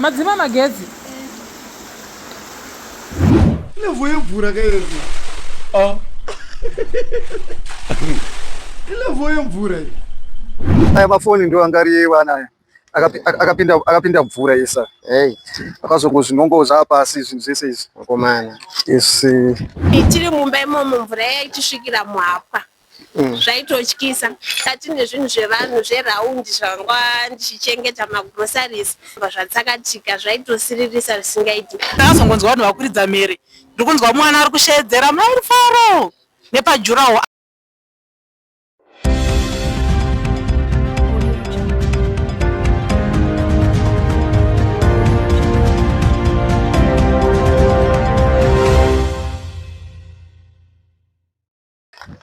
Madzima magetsi. Level yemvura kairezi. Ah. Ilevel yemvura iyi. Aya mafoni ndo anga ari evana aya. Akapinda akapinda mvura yesa. Hey. Akazongozvinongoza pasi zvinhu zvese izvi. Vakomana. Yes. Tiri mumba imomo mvura yaitisvikira muhapwa. Zvaitotyisa tati nezvinhu zvevanhu zveraundi zvanga ndichichengeta magroceries zvatsakatika zvaitosiririsa zvisingaiti. Ndakazongonzwa vanhu vakuridza mhere ndiri kunzwa mwana ari kusheedzera mai Rufaro nepajurawo.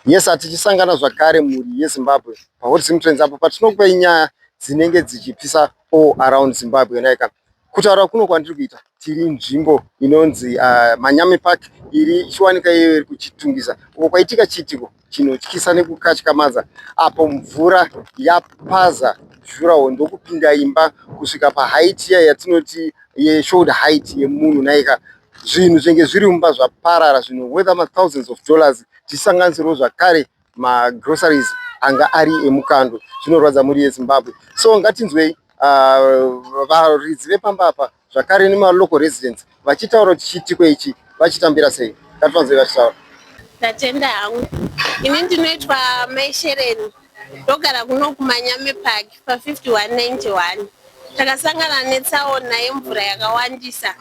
Yes, tichisangana zvakare mhuri yeZimbabwe paHot Zim Trends apo patinokupai nyaya dzinenge dzichipisa all around Zimbabwe. Naika kutaura kuno kwandiri kuita tiri nzvimbo inonzi Manyame Park iri ichiwanika iyo iri kuChitungwiza uko kwaitika chiitiko chinotyisa nekukatyamadza apo mvura yapaza durawall ndokupinda imba kusvika paheight iya yatinoti yeshoulder height yemunhu. Naika zvinhu zvinenge zviri mumba zvaparara zvinhu worth mathousands of dollars, tichisanganisirawo zvakare magroceries anga ari emukando. Zvinorwadza mhuri yeZimbabwe. So ngatinzwei varidzi vepamba apa zvakare nemalocal residents vachitaura kuti chiitiko ichi vachitambira sei. Ngativanzwei vachitaura. Ndatenda hangu. Ini ndinoitwa Mai Shereni, ndogara kuno kuManyame Park pa5191. Takasangana netsaona yemvura yakawandisa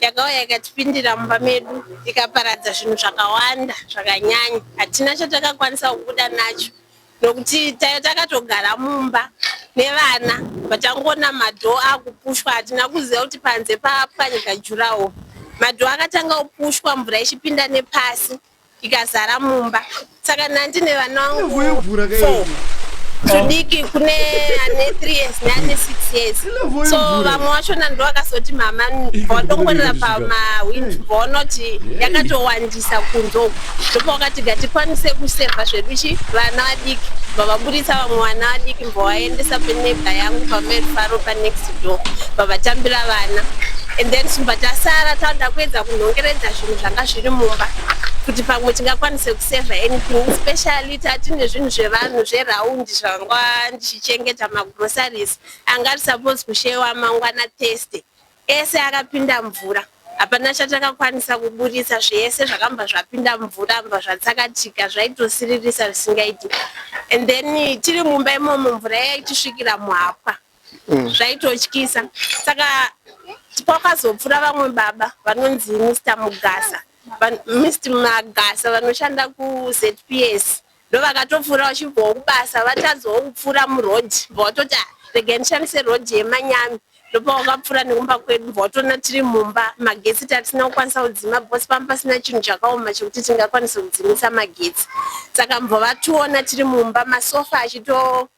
yakauya ikatipindira mumba medu ikaparadza zvinhu zvakawanda zvakanyanya. Hatina chatakakwanisa kubuda nacho nokuti takatogara mumba nevana vatangoona madoor akupushwa. Hatina kuziva kuti panze papwanyika durawall. Madoor akatanga kupushwa mvura ichipinda nepasi ikazara mumba. Saka ndine vana vangu Level yemvura four kairezi. tudiki, kune ane 3 years neane 6 years. Level So yemvura. vamwe vachona ndo vakazoti mama vatongorera pamahwindo vaona kuti yakatowandisa kunze uku, ndopavakati ngatikwanise kusevha zvedu chi vana vadiki. Vavaburitsa vamwe vana vadiki mbavaendesa peneighbour yangu paMerifaro panext door, vavatambira vana, and then simba tasara tauda kuedza kunhongeredza zvinhu zvanga zviri mumba kuti pamwe tingakwanise kusevha anything, especially tatine zvinhu zvevanhu zveraundi zvanga ndichichengeta magroceries anga ari suppose kushewa mangwana Thursday. Ese akapinda mvura, hapana chatakakwanisa kuburitsa. Zvese zvakambva zvapinda mvura mbva zvatsakatika zvaitosiririsa zvisingaiti. And then tiri mumba imomo mvura yaitisvikira muhapwa zvaitotyisa. Saka kwakazopfuura vamwe baba vanonzi Mr Mugasa, Mr Magasa vanoshanda kuZPS, ndo vakatopfuura vachibvawo kubasa, vatadzawo kupfuura murodhi, bva vatoti, "Ah, regai ndishandise rodhi yeManyami." Ndopavakapfuura nekumba kwedu, bva vatoona tiri mumba, magetsi tatisina kukwanisa kudzima because pamba pasina chinhu chakaoma chekuti tingakwanise kudzimisa magetsi. Saka mbva vationa tiri mumba, masofa achito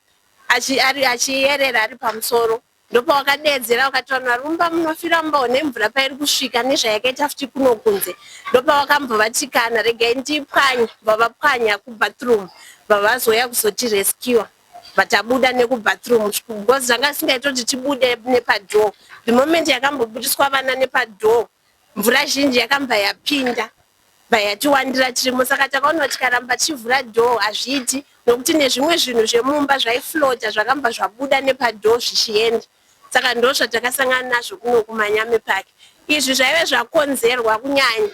achiyerera ari pamusoro. Ndopavakadeedzera vakati, "Vanhu vari mumba munofira mumba nemvura pairi kusvika nezvayakaita futi kuno kunze." Ndopavakambva vati, "Kana regai ndipwanye." Bva vapwanya kubathroom, bva vazouya kuzotirescua, bva tabuda nekubathroom because zvanga zvisingaiti kuti tibude nepadoor. The moment yakambobudiswa vana nepadoor, mvura zhinji yakambva yapinda, bva yatiwandira tirimo. Saka takaona kuti tikaramba tichivhura door hazviiti nokuti nezvimwe zvinhu zvemumba zvaiflota zvakambva zvabuda nepadoor zvichienda. Saka ndo zvatakasangana nazvo kuno kuManyame Park. Izvi zvaive zvakonzerwa kunyanya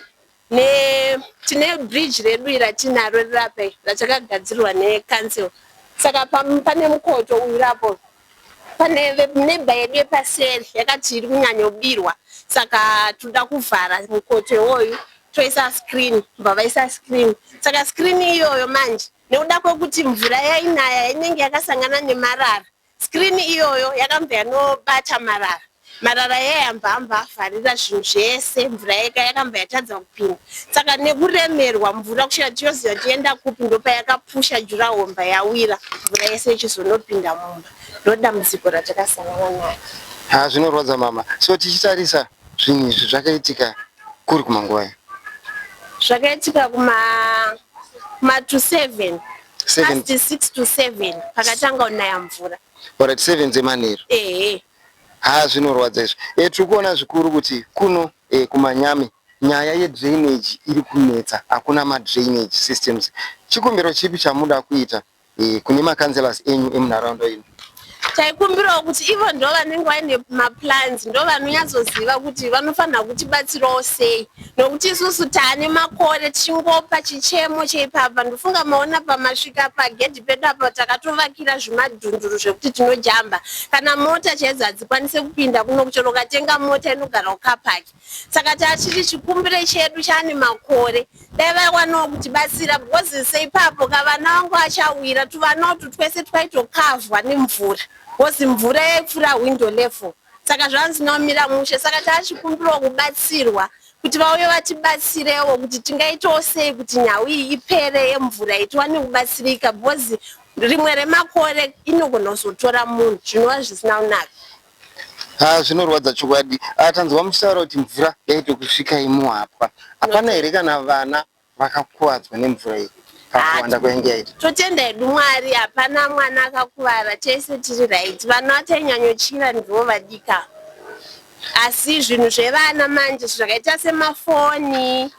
tine bridge redu ratinaro rirapa ratakagadzirwa necouncil. Saka pane mukoto uyu rapo pane neighbour yedu yepaseri yakati iri kunyanyobirwa, saka toda kuvhara mukoto iwoyu toisa screen. Bva vaisa screen. Saka screen iyoyo manje, nekuda kwekuti mvura yainaya inenge yakasangana nemarara, screen iyoyo yakambva yanobata marara. Marara yayamba amba avharira zvinhu zvese, mvura yega yakambva yatadza kupinda. Saka nekuremerwa mvura kusvika tiyoziva tienda kupi, ndopayakapusha durawall yawira, mvura yese ichizonopinda mumba. Ndo dambudziko ratakasangana naro. Ha, zvinorwadza mama. So tichitarisa zvinhu izvi zvakaitika kuri kumanguva? Zvakaitika kuma to 7. Seven. Past 6 to 7 pakatanga kunaya mvura. Alright, 7 dzemanheru. Ehe. Ha, zvinorwadza izvi. Tiri kuona zvikuru kuti kuno kuManyame nyaya yedrainage iri kunetsa, hakuna madrainage systems. Chikumbiro chipi chamuda kuita kune macouncillors enyu emunharaunda ino? Taikumbirawo kuti ivo ndo vanenge vaine maplans, ndo vanonyatsoziva kuti vanofanira kutibatsirawo sei, nokuti isusu taane makore tichingopa chichemo cheipapa. Ndofunga maona pamasvika pagedhi pedu apa, takatovakira zvimadhunduru zvekuti tinojamba. Kana mota chaidzo hadzikwanise kupinda kuno, kuchero ukatenga mota inogara kucar park. Saka tachiti chikumbiro chedu chaane makore, dai vaiwanawo kutibatsira, because seipapo kavana vangu vachawira, tuvana utu twese twaitokavhwa nemvura, because mvura yaipfuura window level. Saka zvanzina kumira mushe. Saka taachikumbirawo kubatsirwa kuti vauye vatibatsirewo kuti tingaitawo sei kuti nhau iyi ipere yemvura iyi, tiwane kubatsirika, because rimwe remakore inogona kuzotora munhu, zvinova zvisina kunaka. Ha, zvinorwadza chokwadi. Ah, tanzwa muchitaura kuti mvura yaitokusvikai muhapwa. Hapana here kana vana vakakuvadzwa nemvura iyi pakuwanda kwainge yaita? Totenda hedu Mwari, hapana mwana akakuvara, tese tiri right. Vana vatainyanyotyira ndivo vadika, asi zvinhu zvevana manje zvakaita semafoni,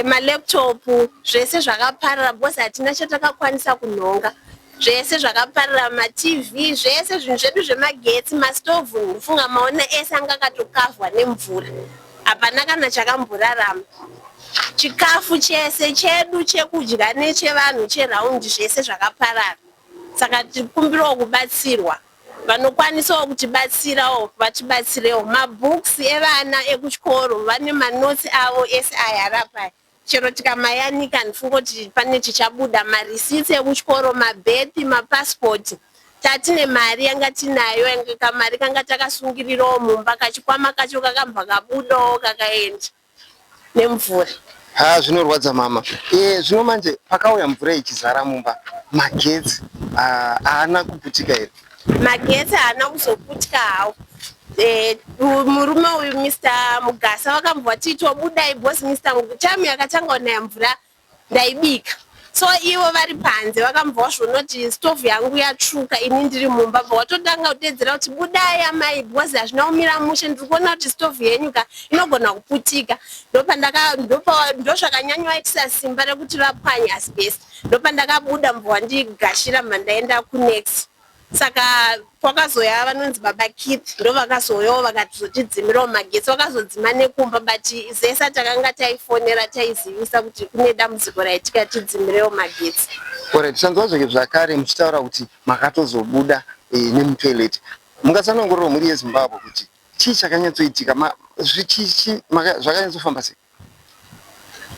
malaptop, zvese zvakaparara, because hatina chatakakwanisa kunhonga. Zvese zvakaparara, maTV, zvese zvinhu zvedu zvemagetsi, mastovhu, ndofunga maona ese anga akatokavhwa nemvura. Hapana kana chakamborarama. Chikafu chese chedu chekudya nechevanhu cheraundi, zvese zvakaparara. Saka tikumbirawo kubatsirwa, vanokwanisawo kutibatsirawo vatibatsirewo. Mabooks evana ekuchikoro, vane manotsi avo ese aya ari apa, chero tikamayanika ndifunga kuti pane chichabuda. Marisitsi ekuchikoro, mabhethi, mapasipoti. Tatine mari yanga tinayo, yanga kamari kanga takasungirirawo mumba, kachikwama kacho kakambva kabudawo kakaenda nemvura. Ha, zvinorwadza mama. Zvino manje pakauya mvura ichizara mumba, magetsi haana kuputika here? Magetsi haana kuzoputika hawo. Murume uyu, Mr Mugasa, vakambwa titobudai because Mr time yakatanga kunaya mvura ndaibika, so ivo vari panze vakambva vazvonoti stovhu yangu yatsvuka, ini ndiri mumba. Bva watotanga kudedzera kuti, "Budai amai, because hazvina kumira mushe, ndiri kuona kuti stovhu yenyu ka inogona kuputika." Ndozvakanyanyovaitisa simba rekuti vapwanye asbestos. Ndopandakabuda, mbva wandigashira, mbva ndaenda kunext. Saka kwakazoya vanonzi baba Keith, ndo vakazoyawo vakatizotidzimirawo magetsi, vakazodzima nekumba, but ZESA takanga taifonera, taizivisa kuti kune dambudziko raitika, tidzimirewo magetsi. Alright, tanzwa zvake zvakare muchitaura kuti makatozobuda nemutoilet. Mungatsanangurira mhuri yeZimbabwe kuti chii chakanyatsoitika, zvakanyatsofamba sei?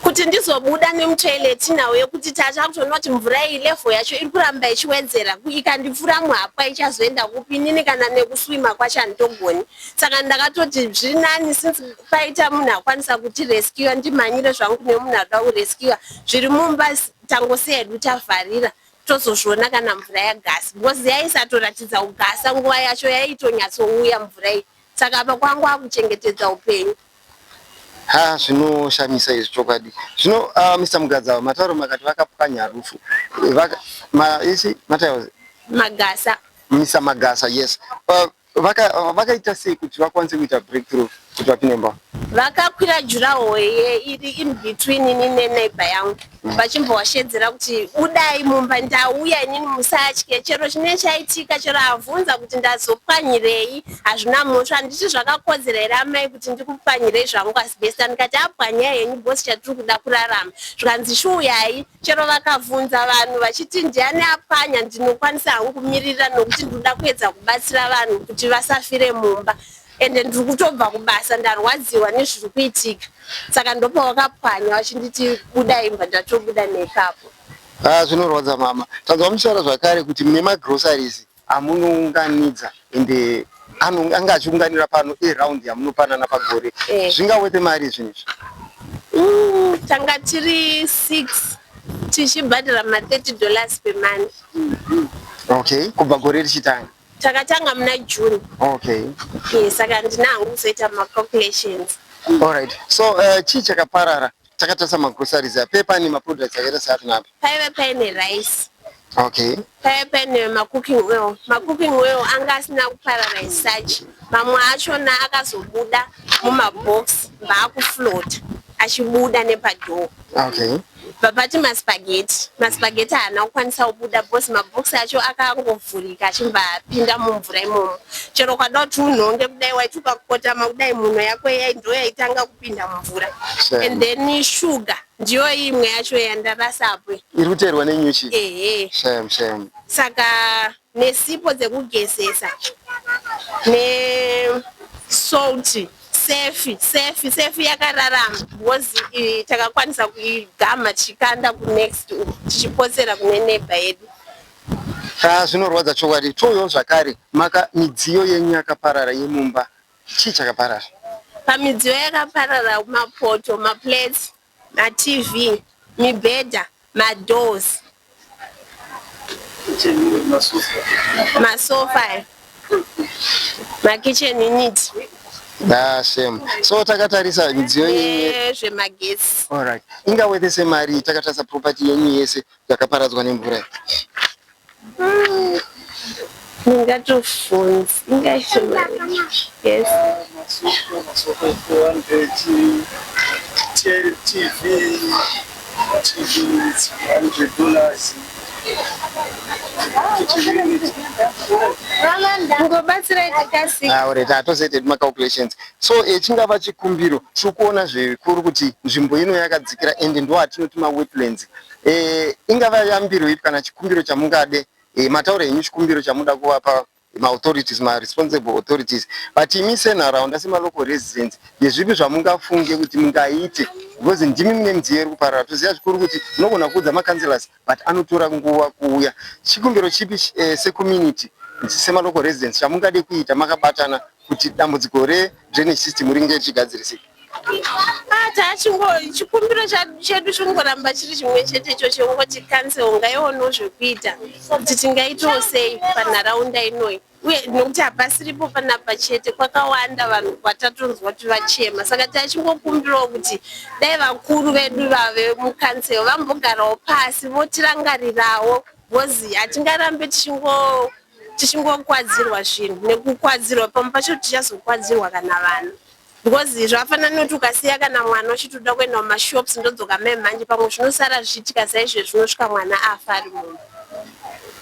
Kuti ndizobuda nemutoilet, nhau yekuti tachakutoona kuti mvura iyi level yacho iri kuramba ichiwedzera, ikandipfuura muhapwa ichazoenda kupi? Inini kana nekuswima kwacho handitogoni. Saka ndakatoti zviri nani, since paita munhu akwanisa kutirescua, ndimhanyire zvangu nemunhu anoda kurescua. Zviri mumba tangosiya hedu, tavharira, tozozviona kana mvura yagasa, because yaisatoratidza kugasa nguva yacho, yaitonyatsouya mvura iyi. Saka apa kwangu akuchengetedza upenyu. Ha, zvinoshamisa izvi chokwadi. Zvino Mr Mugadza, matauro makati vakapwanya roof. Isi matauro Magasa. Mr Magasa, yes. Vakaita sei kuti vakwanise kuita breakthrough kuti vapinde mumba? Vakakwira durawall iri in between ini neneighbor yangu, vachimbovashedzera kuti, "Budai mumba, ndauya inini, musatye. Chero chine chaitika, chero avhunza kuti ndazopwanyirei, hazvina mhosva. Handiti zvakakodzera here amai kuti ndikupwanyirei zvangu asbestos?" Ndikati, "Apwanyai henyu boss, chatiri kuda kurarama." Zvikanzi, "Chiuyai, chero vakavhunza vanhu vachiti ndiani apwanya, ndinokwanisa hangu kumirira, nokuti ndinoda kuedza kubatsira vanhu kuti vasafire mumba, ende ndiri kutobva kubasa, ndarwadziwa nezviri kuitika." Saka ndopavakapwanya vachinditi, "Budai," mba ndatobuda neipapo. Ah, zvinorwadza mama. Tanzwa muchitaura zvakare kuti mune magroceries amunounganidza, ende anga achiunganira pano eround yamunopanana pagore. Zvingawete mari zvinhu izvi? Tanga tiri 6, tichibhadhara ma$30 per month. Okay, kubva gore richitanga? Takatanga muna June. Saka ndina hangu kuzoita macalculations. Alright, so chii chakaparara takatarisa magroceries ape? Pane maproducts akaita seapi napi? Paive paine rice. Okay. Paive paine macooking oil. Macooking oil anga asina kuparara as such. Mamwe achona akazobuda mumabox vaakuflota achibuda nepadoor. Okay. Papati maspaghetti. Maspaghetti haana kukwanisa kubuda because mabox acho akangovhurika achibva apinda mumvura imomo. Chero ukada kuti unhonge kudai waiti ukakotama kudai mhuno yako iya ndo yaitanga kupinda mumvura. Shame. And then sugar ndiyo imwe yacho yandarasapo. Iri kuteerwa nenyuchi. Ehe. Shame, shame. Saka nesipo dzekugezesa nesalt, sefi sefi sefi yakararama because takakwanisa kuigama tichikanda kunext uku tichipotsera kune neighbor yedu. Ah, zvinorwadza chokwadi. Touyawo zvakare maka midziyo yenyu yakaparara yemumba. Chii chakaparara? Pamidziyo yakaparara mapoto, maplates, maTV, mibhedha, madoors, masofa, makitchen unit. Ah, shame. So takatarisa midziyo yenyu. Nezvemagetsi. Alright. Ingawete semari takatarisa property yenyu yese yakaparadzwa nemvura. Ndingatofunzi ingaite mari. Yes. Masofa 400, TV, TV it's $100. Kitchen unit. Ngobatsirai tikasika. Ah, alright. Hatozoite macalculations. So chingava chikumbiro tiri kuona zvikuru kuti nzvimbo ino yakadzikira and ndo atinoti mawetlands. Ingava yambiro ipi kana chikumbiro chamungade, mataura henyu chikumbiro chamuda kuvapa maauthorities, maresponsible authorities, but imi senharaunda, semalocal residents, ndezvipi zvamungafunge kuti mungaite? Because ndimi mune midziyo iri kuparara. Toziva zvikuru kuti munogona kuudza macouncillors, but anotora nguva kuuya. Chikumbiro chipi secommunity, semalocal residents, chamungade kuita makabatana kuti dambudziko redrainage system ringe richigadzirisika? Ah, tachingo chikumbiro chedu chingoramba chiri chimwe chete icho chekungoti council ngaionewo zvekuita kuti tingaitawo sei panharaunda inoyi, uye nokuti hapasiripo panapa chete, kwakawanda vanhu kwatatonzwa kuti vachema. Saka tachingokumbirawo kuti dai vakuru vedu vave mucouncil vambogarawo pasi votirangarirawo, because hatingarambe tichingokwadzirwa zvinhu nekukwadzirwa. Pamwe pacho tichazokwadzirwa kana vana, because zvafanana nekuti ukasiya kana mwana uchiti uda kuenda mumashops, ndodzoka mai mhanje, pamwe zvinosara zvichiitika saizvezvi, unosvika mwana afa ari mumba.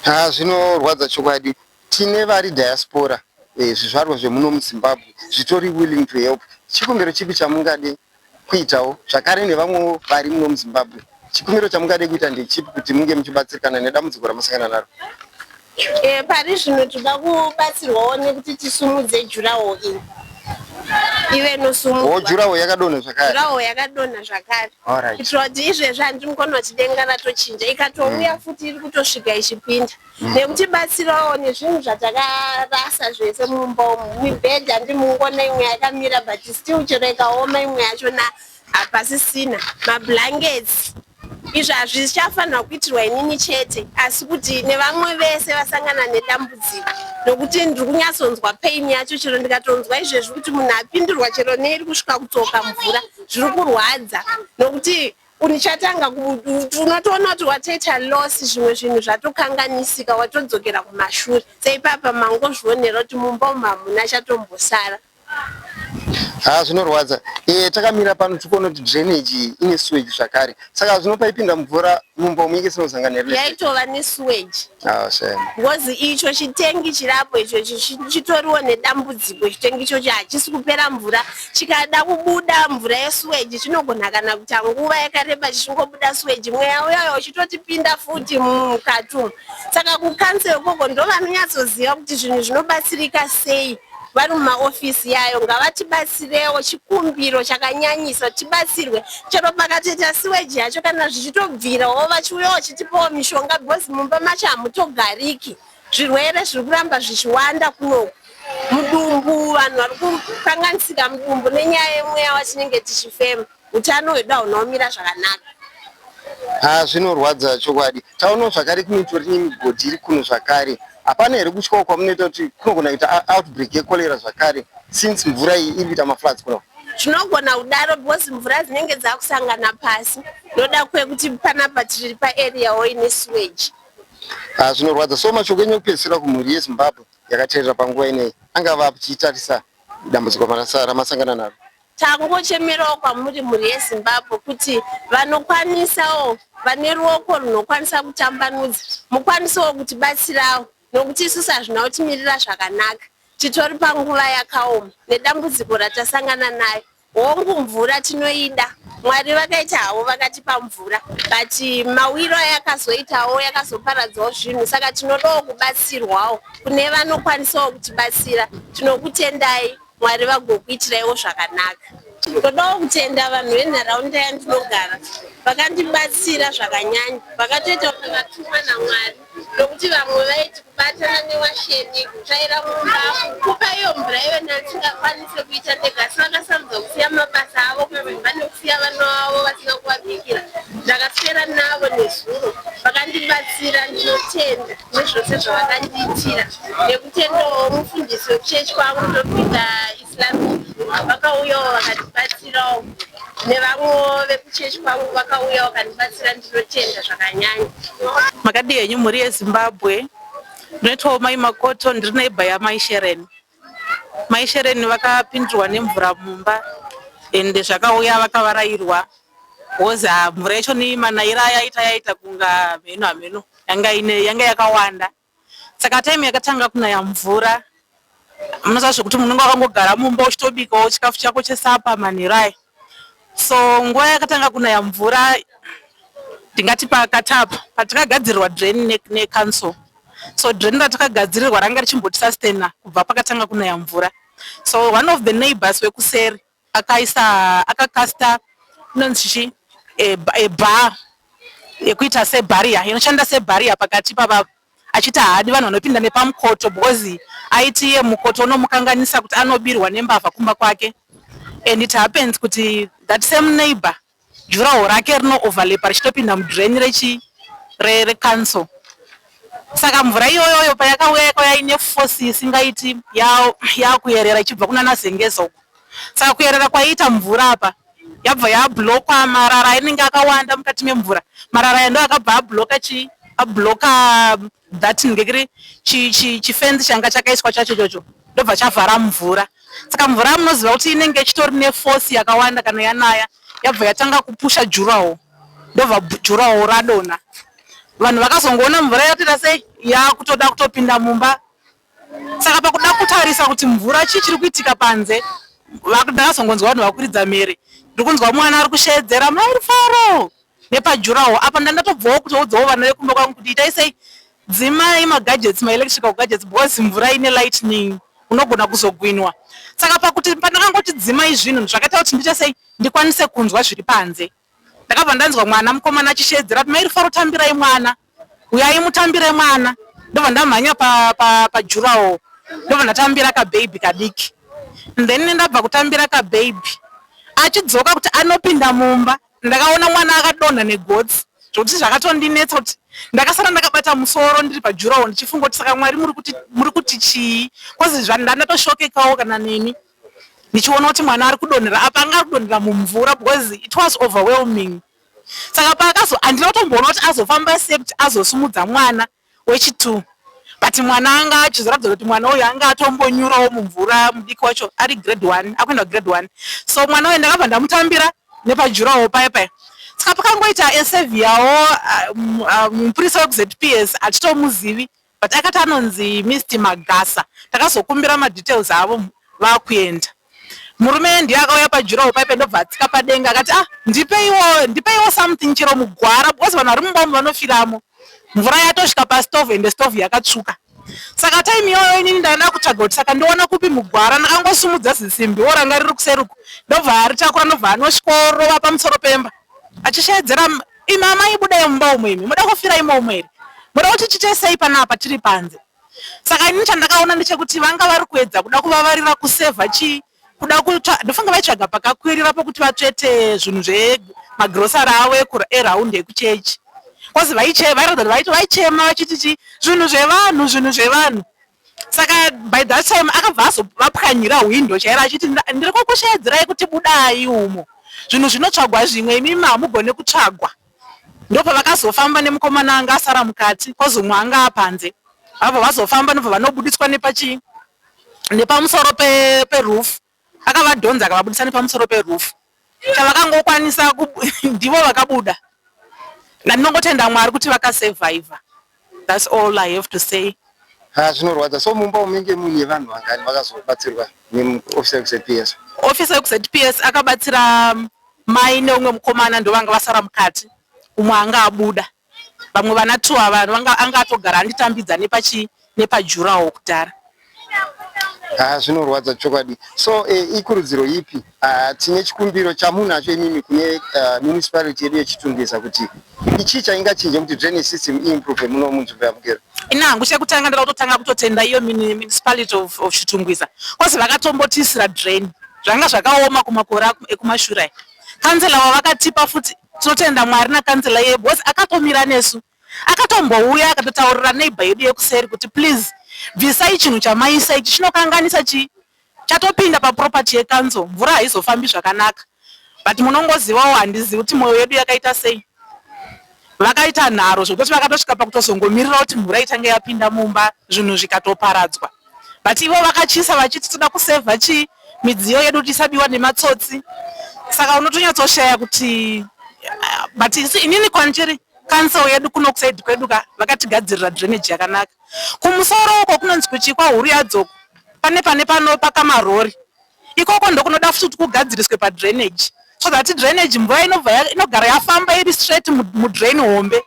Ha, zvinorwadza chokwadi. Tine vari diaspora, zvizvarwa zvemuno muZimbabwe zvitori willing to help. Chikumbiro chipi chamungade kuitawo zvakare nevamwewo vari muno muZimbabwe? Chikumbiro chamungade kuita ndechipi kuti munge muchibatsirikana nedambudziko ramasangana naro? Pari zvino toda kubatsirwawo nekuti tisumudze durawall iyi ive O inosumudzwa. Durawall yakadonha zvakare? Durawall yakadonha zvakare, kuitira kuti izvezvi handimukona kuti denga ratochinja, ikatouya futi iri kutosvika ichipinda, nekutibatsirawo nezvinhu zvatakarasa zvese mumba umu. Mibhedha handimungona imwe yakamira, but still chero ikaoma imwe yachona hapasisina. Mablankets, izvi hazvichafanira kuitirwa inini chete, asi kuti nevamwe vese vasangana nedambudziko, nokuti ndiri kunyatsonzwa pain yacho. Chero ndikatonzwa izvezvi kuti munhu apindurwa chero neiri kusvika kutsoka mvura, zviri kurwadza, nokuti unichatanga unotoona kuti watoita loss, zvimwe zvinhu zvatokanganisika, watodzokera kumashure. Seipapa mangozvionera kuti mumba umu hamuna chatombosara. Ha, zvinorwadza. Takamira pano tikuona kuti drainage ine sewage zvakare, saka zvino paipinda mvura mumba umu inge isinozangana here? Yaitova nesewage. Ah, shame. Because icho chitengi chirapo icho chitoriwo nedambudziko. Chitengi ichocho hachisi kupera mvura. Chikada kubuda mvura yesewage chinogona kana kuita nguva yakareba chichingobuda sewage, mweya uyoyo uchitotipinda futi mukati umu. Saka kucouncil ikoko ndo vanonyatsoziva kuti zvinhu zvinobatsirika sei. Vari mumaofisi yayo ngavatibatsirewo. Chikumbiro chakanyanyisa, tibatsirwe chero pakatoita sewage yacho, kana zvichitobvirawo vachiuyawo vachitipawo mishonga, because mumba macho hamutogariki. Zvirwere zviri kuramba zvichiwanda kunoku, mudumbu, vanhu vari kukanganisika mudumbu nenyaya yemweya watinenge tichifema. Utano hwedu hauna kumira zvakanaka. Ha, zvinorwadza chokwadi. Taonawo zvakare kunoitori nemigodhi iri kuno zvakare. Hapana here kutyawo kwamunoita kuti kunogona kuita outbreak yecholera zvakare, since mvura iyi iri kuita mafloods kuno? Zvinogona kudaro, because mvura dzinenge dzakusangana pasi, noda kwekuti panapa tiri paariawo ine sewage. Ah, zvinorwadza. So mashoko enyu ekupedzisira kumhuri yeZimbabwe yakateerera panguva ineyi angava achitarisa dambudziko ramasangana naro? Tangochemerawo kwamuri mhuri yeZimbabwe kuti vanokwanisawo, vane ruoko runokwanisa kutambanudza, mukwanisewo kutibatsirawo nokuti isusu hazvina kutimirira zvakanaka. Titori panguva yakaoma nedambudziko ratasangana nayo. Hongu mvura tinoida, Mwari vakaita havo vakatipa mvura but mawiro ayakazoitawo yakazoparadzawo zvinhu saka tinodawo kubatsirwawo kune vanokwanisawo kutibatsira. Tinokutendai Mwari vagokuitiraiwo zvakanaka. Ndodawo kutenda vanhu venharaunda yandinogara vakandibatsira zvakanyanya vakatoita kunge vatumwa naMwari nokuti vamwe vaiti kubatana newasheni, kutsvaira mumba, kukupa iyo mvura iyo ndandisingakwanise kuita ndega asi vakasarudza kusiya mabasa avo kudzimba nekusiya vana vavo vasina kuvabikira. Ndakaswera navo nezuro vakandibatsira ndinotenda nezvose zvavakandiitira nekutendawo mufundisi wekuchechi kwangu ndopinda Islamic vakauyawo vakandibatsirawo nevamwewo vekuchechi kwangu vakauya vakandibatsira ndinotenda zvakanyanya. Makadii henyu mhuri yeZimbabwe? Ndinoitwawo Mai Makoto ndiri neighbor yaMai Sharon. Mai Sharon vakapindirwa nemvura mumba ende zvakauya vakavarairwa because ah, mvura yacho manayiro ayaita yaita kunga hameno hameno yanga ine yanga yakawanda. Saka time yakatanga kunaya mvura munoziva zvekuti munenge wakangogara mumba uchitobikawo chikafu chako chesapa manheru aya. So nguva yakatanga kunaya mvura ndingati pakatapa patakagadzirirwa drain necouncil so drain ratakagadzirirwa ranga richimbotisastaina kubva pakatanga kunaya mvura. So one of the neighbors wekuseri akaisa akakasta inonzi chichi a bar yekuita sebarrier inoshanda sebarrier pakati pavavo achiti haadi vanhu vanopinda nepamukoto because aiti iye mukoto unomukanganisa kuti anobirwa nembavha kumba kwake and it happens kuti that same neighbor Juraho rake rino overlapa richitopinda mudrain rechi re recouncil. Saka mvura iyoyoyo payakauya yakauya ine force isingaiti yakuyerera ichibva kunana Zengeza uko. Saka kuyerera kwaiita mvura apa yabva yablokwa marara ainenge akawanda mukati memvura. Marara aya ndoakabva abloka chii abloka that ngekiri chifenzi chi, chi changa chakaiswa chacho ichocho ndobva chavhara mvura saka mvura munoziva kuti inenge ichitori neforce yakawanda kana yanaya yabva yatanga kupusha jurawo ndobva jurawo radonha vanhu vakazongoona mvura yatoita sei yakutoda kutopinda mumba saka pakuda kutarisa kuti mvura chii chiri kuitika panze ndakazongonzwa vanhu vakuridza mhere ndiri kunzwa mwana ari kusheedzera mai rufaro nepajurawo apa ndandatobvawo kutoudzawo vana vekumba kwangu kuti itai sei dzimai magadgets maelectrical gadgets because mvura ine lightning unogona kuzogwinwa saka pakuti pandakangoti dzimai zvinhu zvakaita kuti ndiite sei ndikwanise kunzwa zviri panze ndakabva ndanzwa mwana mukomana achisheedzera kuti mai rufaro tambirai mwana uyai mutambire mwana ndobva ndamhanya pajurawo pa, pa ndobva ndatambira kababy kadiki then ndabva kutambira kababy achidzoka kuti anopinda mumba ndakaona mwana akadonha negotsi zvokuti zvakatondinetsa kuti ndakasara ndakabata musoro ndiri pajurawo ndichifunga kuti saka Mwari muri kuti chii cause zvandandatoshokekawo kana neni ndichiona kuti mwana ari kudonhera apa anga ari kudonhera mumvura because it was overwhelming saka paakazo handina kutomboona kuti azofamba sei kuti azosumudza mwana wechi2 but mwana anga achizoratidza kuti mwana uyu anga atombonyurawo mumvura mudiki wacho ari grade 1 akuenda grade 1 so mwana uyu ndakabva ndamutambira nepajurawo paya paya saka pakangoita eseviyawo mupurisa wekuZPS hatitomuzivi but akati anonzi Mr Magasa takazokumbira madetails avo vakuenda murume ndiye akauya pajurawo paipa ndobva atsika padenga akati ah ndipeiwo ndipeiwo something chero mugwara because vanhu vari mumba umu vanofiramo mvura yatosvika pastove ende stove yakatsvuka saka time iyoyo inini ndaenda kutsvaga kuti saka ndiona kupi mugwara ndakangosumudza zisimbiwo ranga riri kuseruku ndobva aritakura ndobva anosvikorova pamusoro pemba achisheedzera imi amai budai mumba umu imi muda kufira imomo here muda kuti tiite sei panapa tiri panze saka inini chandakaona ndechekuti vanga vari kuedza kuda kuvavarira kusevha chii kuda ndofunga vaitsvaga pakakwirira pokuti vatsvete zvinhu zvemagrosari avo eraundi ekuchechi cause vairatidza kuti vaichema vachiti chi zvinhu zvevanhu zvinhu zvevanhu saka by that time akabva azovapwanyira hwindo chairo achiti ndiri kukusheedzirai kuti budai umo zvinhu zvinotsvagwa zvimwe imimi hamugone kutsvagwa. Ndopavakazofamba nemukomana anga asara mukati kozi umwe anga apanze. Vabva vazofamba ndobva vanobudiswa nepachii nepamusoro peroof. Akavadhonza akavabudisa nepamusoro peroof. Chavakangokwanisa ndivo vakabuda. Ndinongotenda Mwari kuti vakasurvivor. That's all I have to say. Haa zvinorwadza so mumba umu menge muine vanhu vangani vakazobatsirwa neofisa yekuZPS? Ofisa yekuZPS akabatsira mai neumwe mukomana ndovanga vasara mukati umwe anga abuda vamwe vana two ava vanga anga atogara anditambidza nepachi nepajurawo kudhara. Haa zvinorwadza chokwadi so eh, ikurudziro ipi ah, tine chikumbiro chamunacho imimi kune municipality yedu yeChitungwiza kuti ichii chaingachinje kuti drainage system iimprove muno munzvimbo yaMugero? Ini hangu chekutanga ndoda kutotanga kutotenda iyo municipality of Chitungwiza cause vakatombotiisira drain zvanga zvakaoma kumakore ekumashure aya. Councillor wavakatipa futi tinotenda Mwari nacouncillor iye because akatomira nesu akatombouya akatotaurira neighbor yedu yekuseri kuti please bvisai chinhu chamaisa ichi chinokanganisa chii chatopinda paproperty yecouncil mvura haizofambi zvakanaka but munongozivawo handizivi kuti mwoyo yedu yakaita sei vakaita nharo zvekutoti vakatosvika pakutozongomirira kuti mvura itange yapinda mumba zvinhu zvikatoparadzwa but ivo vakachisa vachiti toda kusevha chii midziyo yedu kuti isabiwa nematsotsi saka unotonyatsoshaya kuti but inini kwandiri council yedu kuno kuside kwedu ka vakatigadzirira drainage yakanaka kumusoro uko kunonzi kuchikwa huru yadzoko pane pane pano pakamarori ikoko ndokunoda futi kuti kugadziriswe padrainage so that drainage mvura inobva inogara yafamba iri straight mudrain hombe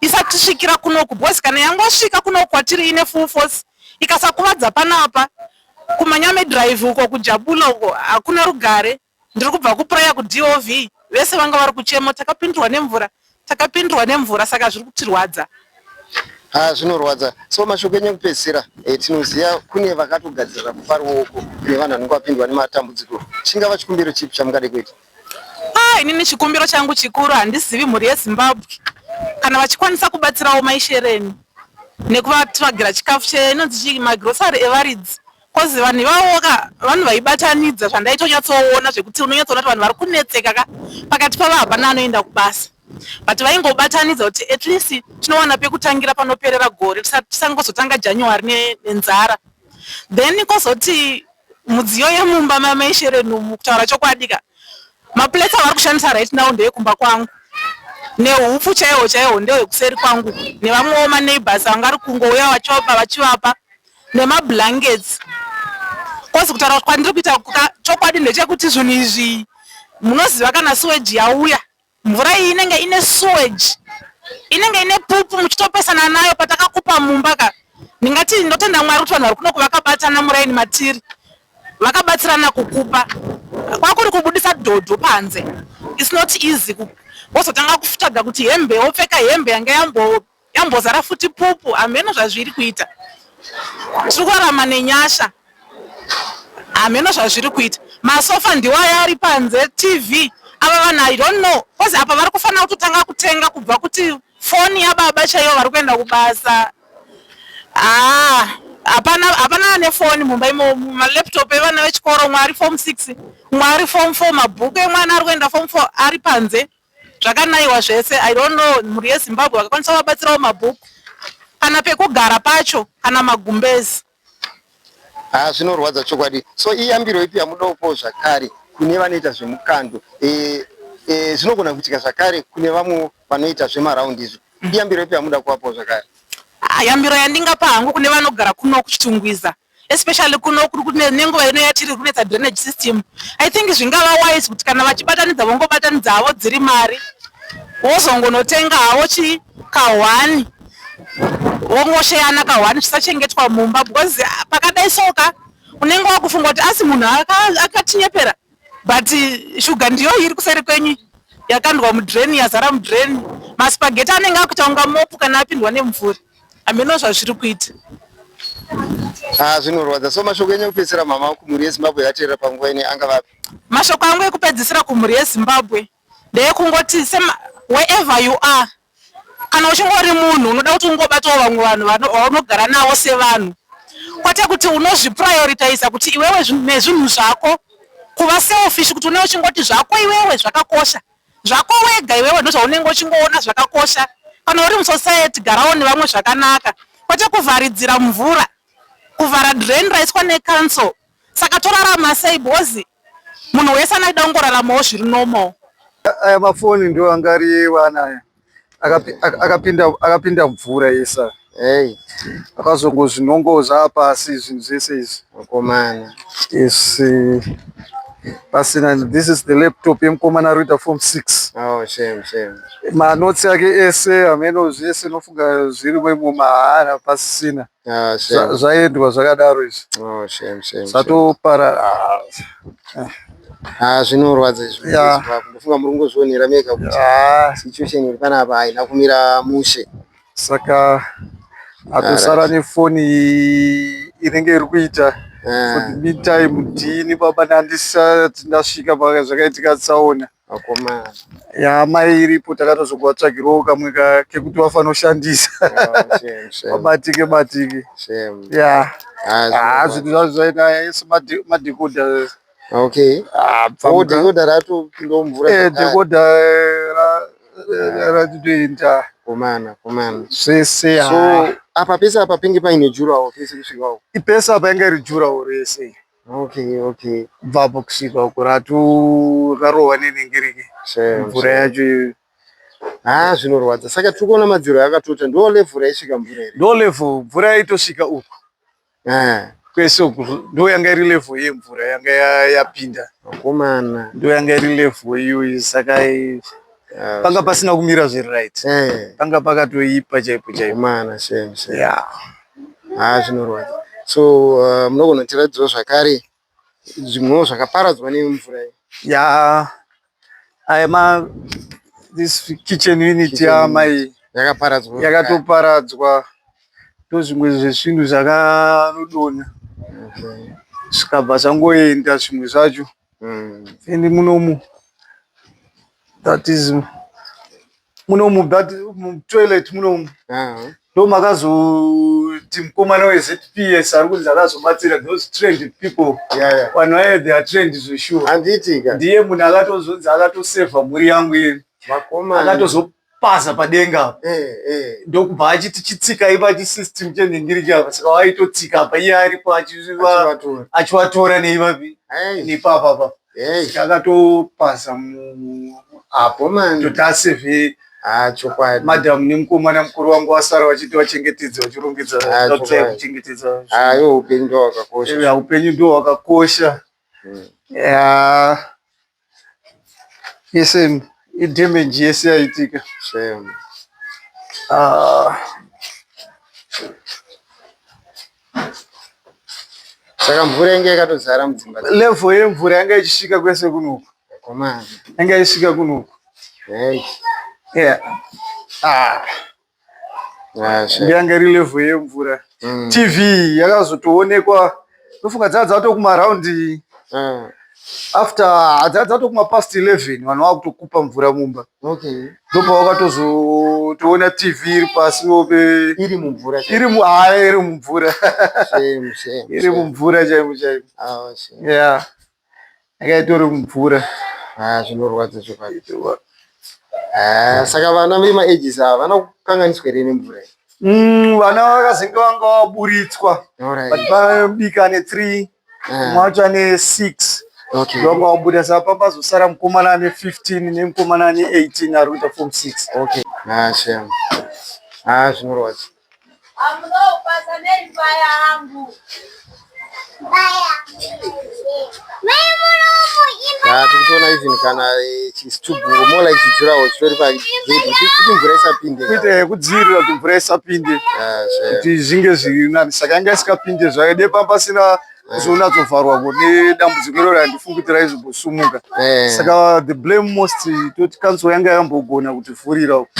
isatisvikira kunoku because kana yangosvika kunoku kwatiri ine full force ikasakuvadza panapa kuManyame Drive uko kuJabula uko hakuna rugare. Ndiri kubva kuprayer kuDOV vese vanga vari kuchema takapindurwa nemvura takapindurwa nemvura saka zviri kutirwadza. Haa zvinorwadza. So mashoko enyu ekupedzisira e, tinoziva kune vakatogadzirira kupa ruoko kune vanhu vanenge vapindwa nematambudziko. Chingava chikumbiro chipi chamungade kuita? Ah, inini chikumbiro changu chikuru handizivi mhuri yeZimbabwe kana vachikwanisa kubatsirawo maishereni nekuvatsvagira chikafu chinonzi chii magrosari evaridzi cause vanhu ivavo ka vanhu vaibatanidza zvandaitonyatsoona zvekuti unonyatsoona kuti vanhu vari kunetseka ka pakati pavo hapana anoenda kubasa but vaingobatanidza kuti at least tinowana pekutangira panoperera gore tisangozotanga January nenzara then kozoti mudziyo yemumba mamaishereni umu kutaura chokwadi ka maplates avari kushandisa right now ndeekumba kwangu neupfu chaihwo chaihwo ndehwekuseri kwangu nevamwewo maneighbors anga ari kungouya vachivapa vachivapa nemablankets cause kutaura kwandiri kuita chokwadi ndechekuti zvinhu izvi munoziva kana sewage yauya mvura iyi inenge ine sewage inenge ine pupu muchitopesana nayo patakakupa mumba ka ndingati ndotenda Mwari kuti vanhu vari kunoku vakabatana muraini matiri vakabatsirana kukupa kwakuri kubudisa dhodho panze its not easy wozotanga kutsvaga kuti hembe wopfeka hembe yanga yambozara futi pupu hameno zvazviri kuita tiri kurarama nenyasha hameno zvazviri kuita masofa ndiwo aya ari panze TV ava vanhu I don't know cause apa vari kufanira kutotanga kutenga kubva kuti foni yababa chaiyo vari kuenda kubasa haa hapana hapana ane foni mumba imomo malaptop evana vechikoro umwe ari form 6 umwe ari form 4 mabhuku emwana ari kuenda form 4 ari panze zvakanayiwa zvese I don't know mhuri yeZimbabwe vakakwanisa kuvabatsirawo mabhuku kana pekugara pacho kana magumbezi. Haa zvinorwadza chokwadi. So iyambiro ipi yamudopo zvakare kune vanoita zvemukando e, e, zvinogona kuitika zvakare kune vamwe vanoita zvemaraundi izvo iyambiro ipi yamuda kuvapo zvakare? Yambiro yandingapa hangu kune vanogara kuno kuChitungwiza especially kuno nenguva ino yatiri kunetsa drainage system I think zvingava wise kuti kana vachibatanidza vongobatanidza havo dziri mari wozongonotenga havo chi kahwani vongosheyana kahwani zvisachengetwa mumba because pakadai soka unenge wakufunga kuti asi munhu akatinyepera but shuga ndiyo iri kuseri kwenyu yakandwa mudrain yazara mudrain maspaghetti anenge akuita kunga mopu kana apindwa nemvura hameno zvazviri kuita. Ah, zvinorwadza. So mashoko enyu ekupedzisira mama kumhuri yeZimbabwe yateerera panguva ine angavapi? Mashoko angu ekupedzisira kumhuri yeZimbabwe ndeyekungoti wherever you are kana uchingori munhu unoda kuti ungobatawo vamwe vanhu vaunogara navo sevanhu kwete kuti unozviprioritiza kuti iwewe nezvinhu zvako kuva selfish kuti une uchingoti zvako iwewe zvakakosha. Zvako wega iwewe ndozvaunenge uchingoona zvakakosha. Kana uri musociety garawo nevamwe zvakanaka kwete kuvharidzira mvura, kuvhara drain raiswa necouncil. Saka torarama sei because munhu wese anoda kungoraramawo zviri normal. Aya mafoni ndiwo anga ari evana aya akapinda mvura yese. Hey. Akazongozvinongoza pasi zvinhu zvese izvi. Vakomana. Yes. Pasina, this is the laptop yemukomana ari kuita form 6. Oh, shame, shame. Manotsi ake ese hameno zvese nofunga zvirimo imo mahara pasisina. Ah, shame. Zvaendwa zvakadaro izvi. Oh, shame, shame. Zvatoparara. Ah. Ah, zvinorwadza izvi. Yeah. Ndofunga muri kungozvionera mega kuti Ah, situation iri panapa haina kumira mushe. Saka atosara nefoni inenge iri kuita for the meantime. Ndini baba ndandisati ndasvika paka zvakaitika tsaona. Vakomana. Yamai iripo, takatozongovatsvagirawo kamwe kekuti vafanoshandisa. Oh, shame, shame. Vabatike batike. Shame. Ya. Ah, Ah, zvinorwadza. zvinhu zvacho zvaita ese madhekodha. Okay. Ah, Oh, pfamuka. decoder ratopindawo mvura zvakare. Decoder ratoenda. Komana, komana. Zvese. So apa pese apa penge paine jurawo pese kusvika uko. Ipese apa yanga iri jurawo rese. Okay. Kubva apo kusvika uko ratu rarohwa nenhengereke. Shame. Mvura shame. yacho iyoyo. Ah, zvinorwadza. Saka tiri kuona madziro akatota. Ndo level raisvika mvura here? Ndo level mvura yaitosvika uku. Ah, Kwese uku ndo yanga iri level yemvura yanga yapinda. vakomana. Ndo yanga iri level iyoyo, saka Ah, panga pasina kumira zviri right. Panga pakatoipa chaipo chaipo. Vakomana, shame, shame. Yeah. Ah, zvinorwadza. So munogona kutiratidzawo zvakare zvimwewo zvakaparadzwa nemvura iyi. Ya, aya ma this kitchen unit Kitchen yamai Yakaparadzwa. yakatoparadzwa. Ndozvimwe zvezvinhu zvakanodonha zvikabva zvangoenda zvimwe zvacho. Then munomu, that is munomu, that mutoilet munomu ndo makazoti mukomana weZPS ari kunzi akazobatsira those trained people. Vanhu vaye, they are trained zvesure. Handiitika. Ndiye munhu akatozonzi akatosevha mhuri yangu iye. Vakomana. Akatozopaza padenga apa. Ndokubva achiti chitsika ipa chisystem chenhingiriki apa, saka waitotsika apa iye aripo Achivatora. achivatora neivapi Hey. nepapa apa. Hey. Saka akatopaza apo Vakomana. kuti asevhe Ah, chokwadi. madhamu nemukomana mukuru wangu wasara vachiti vachengetedze, vachirongedza. Ah, Vatsvai chokwadi. kuchengetedza. Ah, iwo upenyu ndo hwakakosha. Upenyu ndo hwakakosha. Ya, yese idamage yese yaitika. Shame. Ah, Saka mvura yange yakatozara mudzimba. Level yemvura yanga ichisvika kwese kunoku. Vakomana. Yanga ichisvika kunoku. Hey. Yeah. Ah, Ah, shame. yanga iri level yemvura. TV yakazotoonekwa, ndofunga dzaa dzatokumaraundi after dzaa dzatokuma past 11, vanhu vakutokupa mvura mumba. Ndopavakatozotoona TV iri pasi ope. Iri mumvura. Iri mu haya, iri mumvura. Shame, shame. Iri mumvura chaimo chaimo. Ah, shame. Yeah, yanga itori mumvura. Ah, zvinorwadza chokwadi. Ah, saka vana vemaages ava vana kukanganiswa here nemvura iyi? Vana vakazenge vanga vaburitswa. But pamudiki ane 3, mumwe wacho ane 6. Vanga vabuda, saka pambazosara mukomana ane 15 nemukomana ane 18 ari kuita form 6. Okay. Ah, shame. Ah, zvinorwadza. Amunopasa neimba yangu. Ah, tiri kutoona even kana chisitubu, more like chijurawo chitori pagedhi kuti mvura isapinde. Kuita yekudzivirira kuti mvura isapinde. Ah, shame. Kuti zvinge zviri nani, saka yanga isingapinde zvayo dei pamba pasina kuzonatsovharwa kune dambudziko iroro, handifungi kuti raizombosumuka. Saka the blame most toti council yanga yambogona kutivhurira uku,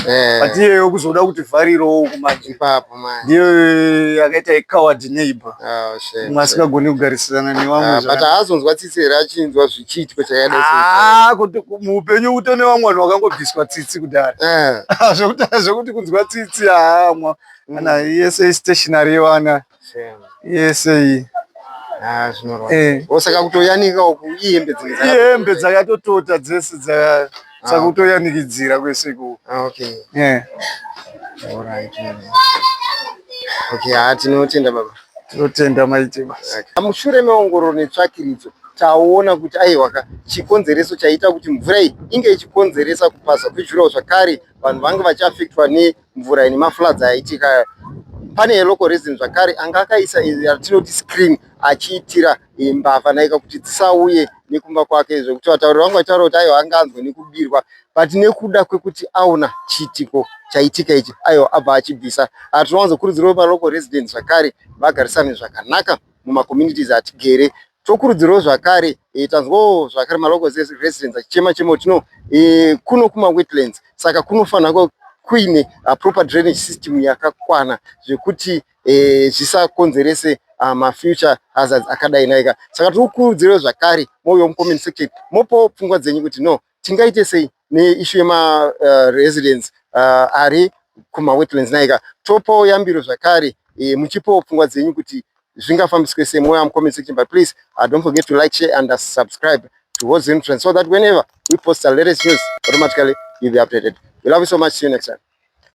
but iyeyo kuzoda kutivharirawo uku manje. Ipapo manje. Ndiyo yakaita icoward neighbor. Ah, shame. Mumwe asingagoni kugarisana nevamwe. Ah, but haazonzwa tsitsi here achinzwa zvichiitiko chakadai? Ah, kuti muupenyu kutone vamwe vanhu vakangobviswa tsitsi kudhara. Zvekuti kunzwa tsitsi haamwa kana yese istationary yevana Shame. yese iyi. Ah, zvinorwadza. Oh, saka kutoyanika uku ihembe dzinenge Ihembe dzakatotota dzese dza Saka kutoyanikidzira kwese ikoko. Ah, okay. Yeah. Alright. Okay, ah, tinotenda baba. Tinotenda maite basa. Mushure meongororo netsvakiridzo taona kuti aiwaka chikonzereso chaita kuti mvura iyi inge ichikonzeresa kupaza kwejurawo zvakare vanhu vange vachiafektwa nemvura ine mafloods aitika. Pane local resident zvakare anga akaisa yatinoti screen achiitira mbavha naika kuti dzisauye nekumba kwake, zvekuti vatauri vangu vachitaura kuti aiwa anga anzwa nekubirwa, but nekuda kwekuti aona chiitiko chaitika ichi, aiwa abva achibvisa. Tinowanzokurudzirawo malocal residents zvakare vagarisane zvakanaka mumacommunities atigere. Tokurudzirawo zvakare, tanzwawo zvakare malocal residents achichema chema kuti no, kuno kumawetlands, saka kunofanira kuine proper drainage system yakakwana zvekuti zvisakonzerese mafuture hazards akadai naika. Saka tiri kukurudzirawo zvakare mouyawo mucomment section mopawo pfungwa dzenyu kuti no, tingaite sei neissue yemaresidents ari kumawetlands naika. Topawo yambiro zvakare, muchipawo pfungwa dzenyu kuti zvingafambiswe sei mouya mucomment section. But please, don't forget to like, share and subscribe to Hot Zim Trends so that whenever we post the latest news, automatically you'll be updated. We love you so much. See you next time.